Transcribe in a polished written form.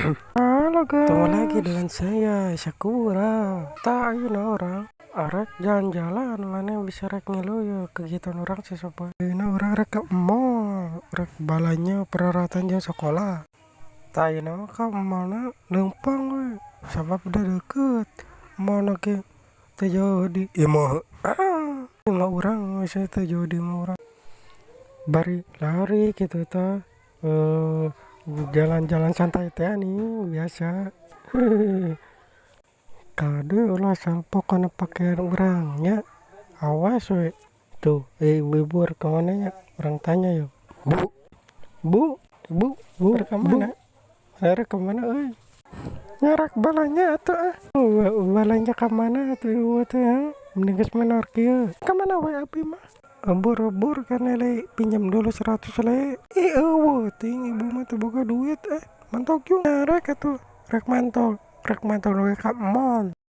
Halo guys, ketemu lagi dengan saya Sakura. Tah, ayeuna urang arek jalan-jalan. Mana bisa rek ngilu ya kegiatan urang sapopoe. Ayeuna urang rek ke mall, rek balanja peralatan jeung sekolah. Tah, ayeuna mah ka mallna leumpang we, sabab da deukeut. Mallna ge teu jauh di imah. Ah, imah urang, maksudnya teu jauh di imah urang. Bari lari kitu tah, jalan-jalan santai teh nih biasa. Kade ulah salpok kana pakaian urang nya, awas we. Tuh, ibu-ibu rek kamana nya? Urang tanya yuk. Bu, bu, bu, bu, rek kamana? Rek kamana euy? Nya rek balanja atuh ah. Balanja ka mana atuh ibu teh? Mending geus menor kieu. Kamana we abi mah? Buru-buru kan le, pinjam dulu 100 le. Ih, euweuh ting, ibu mah teu boga duit eh. Mantog yung rek atuh, rek mantol we ka mall.